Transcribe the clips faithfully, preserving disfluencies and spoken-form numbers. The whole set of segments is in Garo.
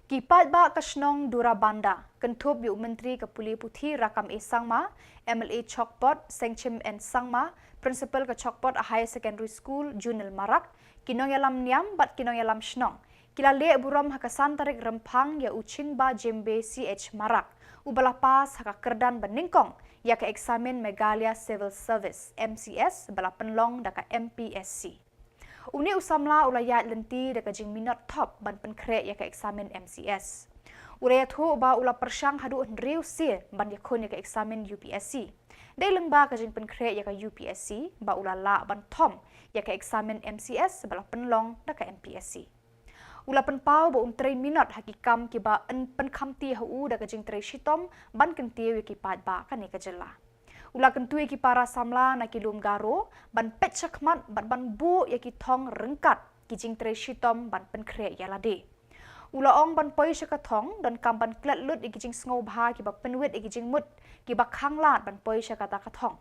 Ki paidbah ka shnong Durabanda, kynthup ia u Myntri ka pule puthi Rakkam A Sangma, M L A Chokpot Sengchim N Sangma, Principal ka Chokpot Higher Secondary School Junil Marak, ki nongïalam niam bad ki nongïalam shnong ki la leh burom ha ka san tarik Rymphang ia u Chinba Jembe C H Marak, uba la pass ha ka kyrdan ba nyngkong ia ka eksamin Meghalaya Civil Service, M C S, ba la pynlong da ka M P S C. Une u samla u la ïaid lynti da ka jingminot thop ban pynkhreh ia ka eksamin M C S. U la ïathuh ba u la pyrshang haduh hynriew sien ban ïakhun ia ka eksamin U P S C. Dei lyngba ka jingpynkhreh ia ka U P S C ba u la lah ban thom ia ka eksamin M C S ba la pynlong da ka M P S C. U la pynpaw ba un trei minot ha ki kam kiba yn pynkhamti ha u da ka jingtrei shitom ban kyntiew ia ki paidbah kane ka jylla. U la kyntu ia ki para samla na ki lum Garo ban peit shakhmat bad ban buh ia ki thong ryngkat ki jingtrei shitom ban pynkhreh ia lade. U la ong ban poi sha ka thong, donkam ban klet lut ia ki jingsngewbha kiba pynwit ia ki jingmut kiba khanglad ban poi sha kata ka thong.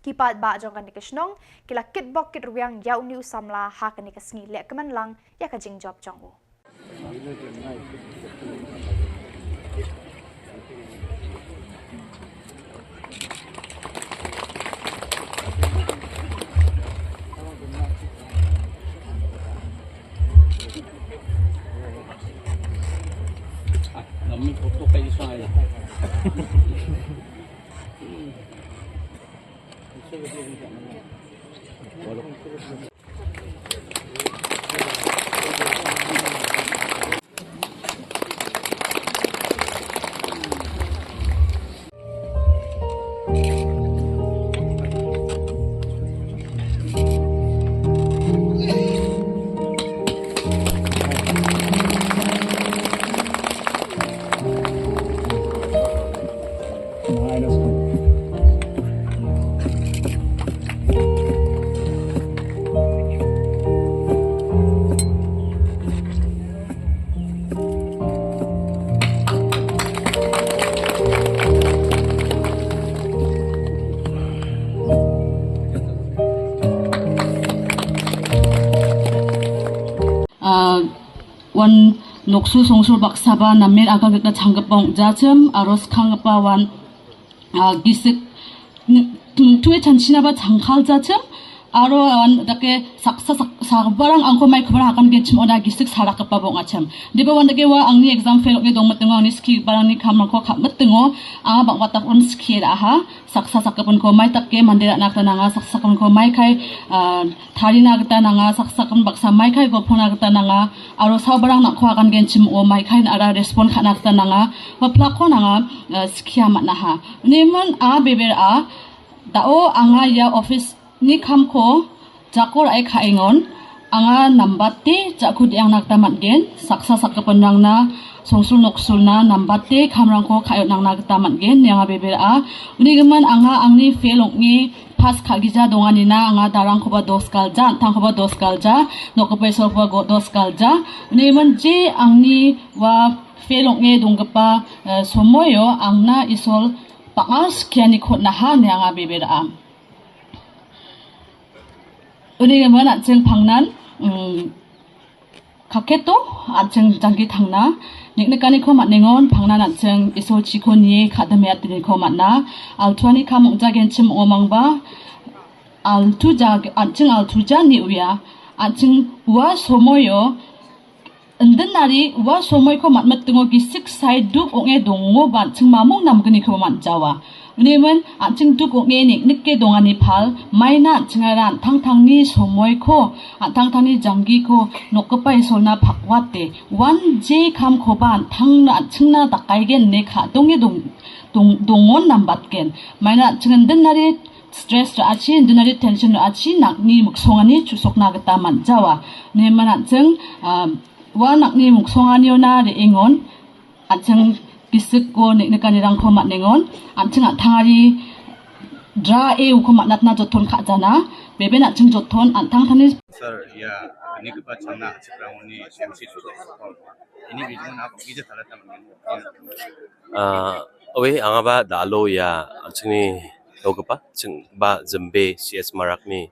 Ki paidbah jong kane ka shnong ki la kitbok kitrwiang ia une u samla ha kane ka sngi lehkmen lang ia ka jingjop jong u. Ah, uan noksul songsul baksaba namen aga gita changgipa ong·jachim aro skanggipa uan, ah, gisik n-, tungtue chanchinaba changkaljachim aro uan dake saksa sak-, sagiparang angko maikoba hakan genchim oda gisik sarakgipaba ong·achim. Deba uan dake ua angni exam fail ong·e dongmitingo, angni skigiparangni kamrangko ka·mitingo, anga bang·bataon skie ra·aha. Saksa sakgipinko mai take mande ra·na gita nanga, saksa sakgipinko mai kai, ah, tarina gita nanga, saksa sakgipin baksa mai kai gopona gita nanga, aro saobarang nang·ko agan genchim ong·o, mai kai nara respond ka·na gita nanga, ba plakko nanga, ah, skia man·aha. Uniman a beber a, da·o anga ia office-ni kamko jako ra·e ka·engon, anga nambate ja·ko de·angna gita man·gen, saksa sakgipinrangna songsul noksulna nambate kamrangko ka·e on·angna gita man·gen, ine anga beber a. Unigimin anga angni fail ong·e pass ka·gija donganina anga darangkoba dos galja, an·tangkoba dos galja, nokgipa isolkoba go-, dos galja. Unigimin je angni ua fail ong·e donggipa, eh, somoio angna Isol bang·a skianiko on·aha ine anga beber a. Unigimin an·ching pangnan, mm, kaketo, an·ching janggi tangna. Niknikaniko man·engon, pangnan an·ching Isolchiko nie ka·dime atiniko man·a. Altuani kam ong·jagenchim ong·omangba, altuja, an·ching altuja ni uia. An·ching ua somoio indinari ua somoiko man·mitingo gisik sae duk ong·e dongoba an·ching mamung namgnikoba man·jawa. Unigimin an·ching duk ong·e nik-, nike dongani pal, maina an·chingara an·tangtangni somoiko, an·tangtangni janggiko nokgipa Isolna pakwate, uan je kamkoba an·tangna, an·chingna dakaigen ine ka·donge dong-, dong-, dongon nambatgen. Maina an·ching indinari stress ra·achi, indinari tension ra·achi, nang·ni miksongani chu·sokna gita man·jawa. Unigimin an·ching, ah, ua nang·ni miksonganiona re·engon, an·ching gisiko nik-, nikanirangko man·engon, an·ching an·tangari dra e uko man·atna joton ka·jana, beben an·ching joton an·tangtangni. Sir, ia, unigipa changna a·chikrangoni semsi sotokon. Ini bijimon apa gija talata mangin. Ah, oe, angaba da·alo ia an·chingni nogipa, ching-, ba Jembe C S Marakni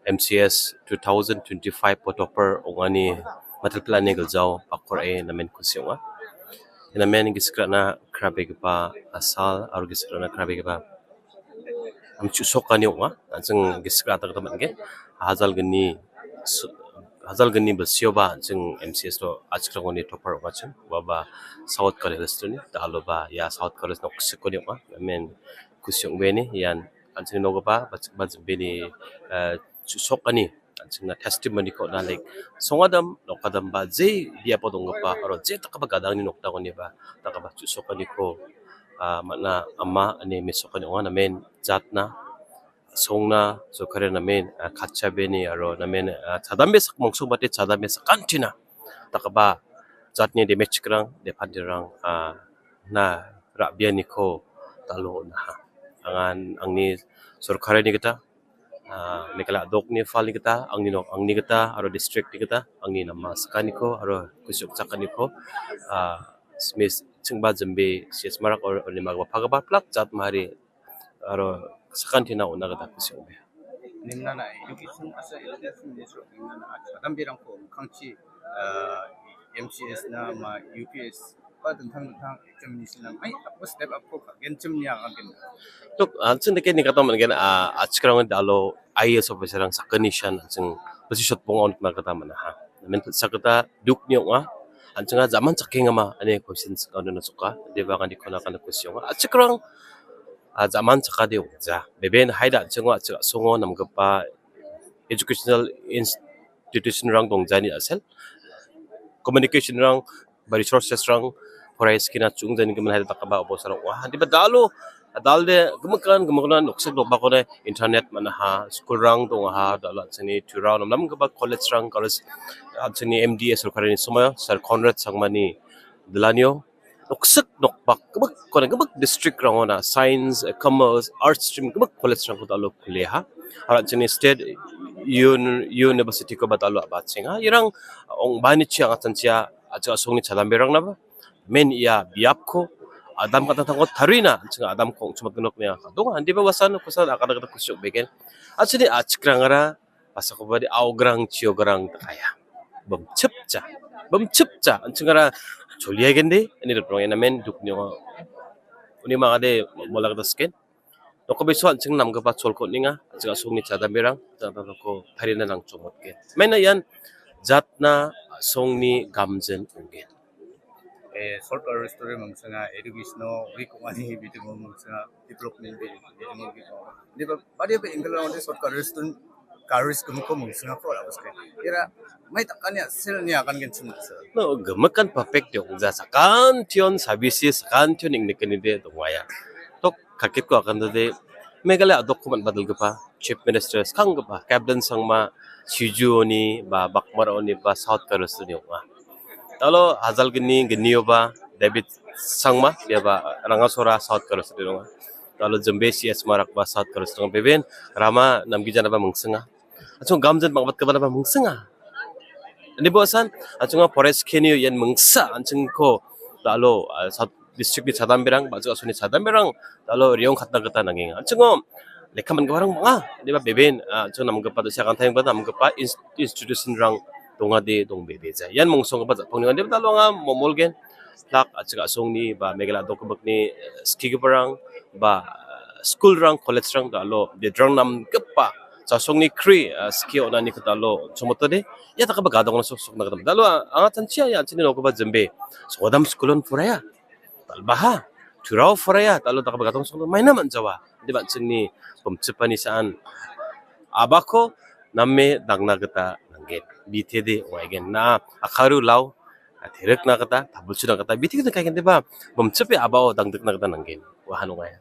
M C S two thousand twenty-five-o topper ong·ani matilpilani giljao bakko Por·e namen kusi ong·a. Namen gisik ra·na krabegipa asal aro gisik ra·na krabegipa amchu sokani ong·a. An·ching gisik ra·na gita man·gen. Hajalgni su-, hajalgni bilsioba an·ching M C S o achikrangoni topar ong·achim. Uaba South College-oni, daloba ia South College noksikoni ong·a. Namen kusi ong·beni ian an·chingni nogipa bachikba jimbini, eh, chu-, sokani an·chingna testimony-ko on·a, like, songadam, nokadamba, je biapo donggipa aro je dakgipa gadangni nokdangoniba dakgipa chu-, sokaniko, ah, man·a ama ine mesokani ong·a, namen jatna, songna, sorkari namen, ah, katchabeni aro namen, ah, chadambe sak-, mongsongbate chadambe sakantina dakgipa jatni demechikrang, depantirang, ah, na ra·bianiko dalo on·aha. Angan angni sorkarini gita, ah, Meghalaya a·dokni falni gita, angni nok, angni gita, aro district-ni gita, angni nama sakaniko, aro kusi ong·chakaniko, ah, smis chingba jimbe C S Marak or, or nimagipa pagipa plak jat mahari aro sakantina on·a gita kusi ong·bea. Ningna education asa education minister ningna chadamberangko mingkangchi, ah, M C S na ma U P S ba dingtang dingtang examination na mai apa step up ko kagenchim ni akan. Tok, an·ching dake nikata man·gen, ah, achikrang dalo I A S officer-rang sakgni sian an·ching position pong on na gita man·aha. Namen sakgita dukni ong·a. An·chinga jaman chakengama ane question sing·a on·na soka. Deba gani kona kana question ong·a. Achikrang, ah, jaman chakade ong·ja. Beben haida an·chingo achik asongo namgipa educational institution-rang dongjani a·sel. Communication-rang ba resources-rang poraie skina chungjani gimin haida dakgipa obosarang ong·a. Diba dalo, dalde gimikan, gimikan noksik nokbakode internet man·aha, school-rang dongaha, dalo an·chingni Tura namnamgipa college-rang, college, an·chingni M D A sorkarini somoio, Sir Conrad Sangmani dilanio, noksik nokbak gimik, kona gimik district-rangona science, commerce, arts stream gimik college-rangko dalo kuliaha. Aro an·chingni state un-, university-koba dalo a·bachenga. Irang ong·bani chiang a·chanchia a·chik asongni chadamberangnaba. Men ia biapko adam katangtangko tarina, an·ching adamko ong·chongmatgenok ine anga ka·donga. Indiba uasan, kusa agada gada kusi ong·begen. An·chingni a·chikrangara, pasakobade aograng chiograng dakaya. Bimchipcha, bimchipcha, an·chingara choliagende, ani riprong enamen dukni ong·a. Uni mangade mola gita sken. Nokko biso an·ching namgipa cholko on·enga, an·ching asongni chadamberang, an·ching nokko tarina nangchongmotgen. Maina ian jatna songni gamjin ong·gen. Eh, South College-oni mingsenga, education-o weak ong·ani bitingo mingsenga, development bi-, bitingo weak ong·a. Diba, badiaba angle-o South College-on college gimikko mingsengako ra·baske. Ira, mai dakani a·sel ine agangenchim ong·a. No, gimikan perfect de ong·ja, sakantion sabisi, sakantion ingnikenide dongaia. Tok kaketko agandode, Meghalaya a·dokko man·badilgipa, Chief Minister skanggipa, Captain Sangma, Sijuoni, ba Bakmaraoni, ba South College-oni ong·a. Dalo hajalgni gnioba David Sangma, biaba Rangasora South College-oni ong·a. Dalo jembe C S Marak ba South College-oni ong·a. Beben Rama Namgijanaba mingsenga. An·ching gamjin bang·batgipanaba mingsenga. Indiba uasan, an·ching forest kenio ian mingsa, an·chingko dalo, ah, South district-ni chadamberang, ba·jik asongni chadamberang, dalo re·ong katna gita nangenga. An·chingo lekka man·giparang bang·a, indiba beben, ah, an·ching namgipa, do·sia kantaiba namgipa ins-, institution-rang dongade dongbebeja. Ian mongsonggipa ja·pangni ong·a, indiba dalo anga momolgen, plak, a·chik asongni, ba Meghalaya a·dokgimikni, eh, skigiparang, ba, eh, school-rang, college-rang dalo, bidrang namgipa, ja·songni kri, eh, skie on·ani gita dalo, chomotode, ia dakgipa gadongrang sok-, sokna gita. Dalo, a-, anga chanchia, ia an·chingni nokgipa jembe, sogodam school-on poraia. Dal·baha, Turao poraia, dalo dakgipa gadong songdo maina man·jawa. Inde an·chingni bimchipani sa·an abako name dangna gita nanggen. Bitede ong·aigen. Na akaru lao, terikna gita, tabilchina gita, bitede kaikendeba, bimchipe abao dangdikna gita nanggen. Uahan ong·aia.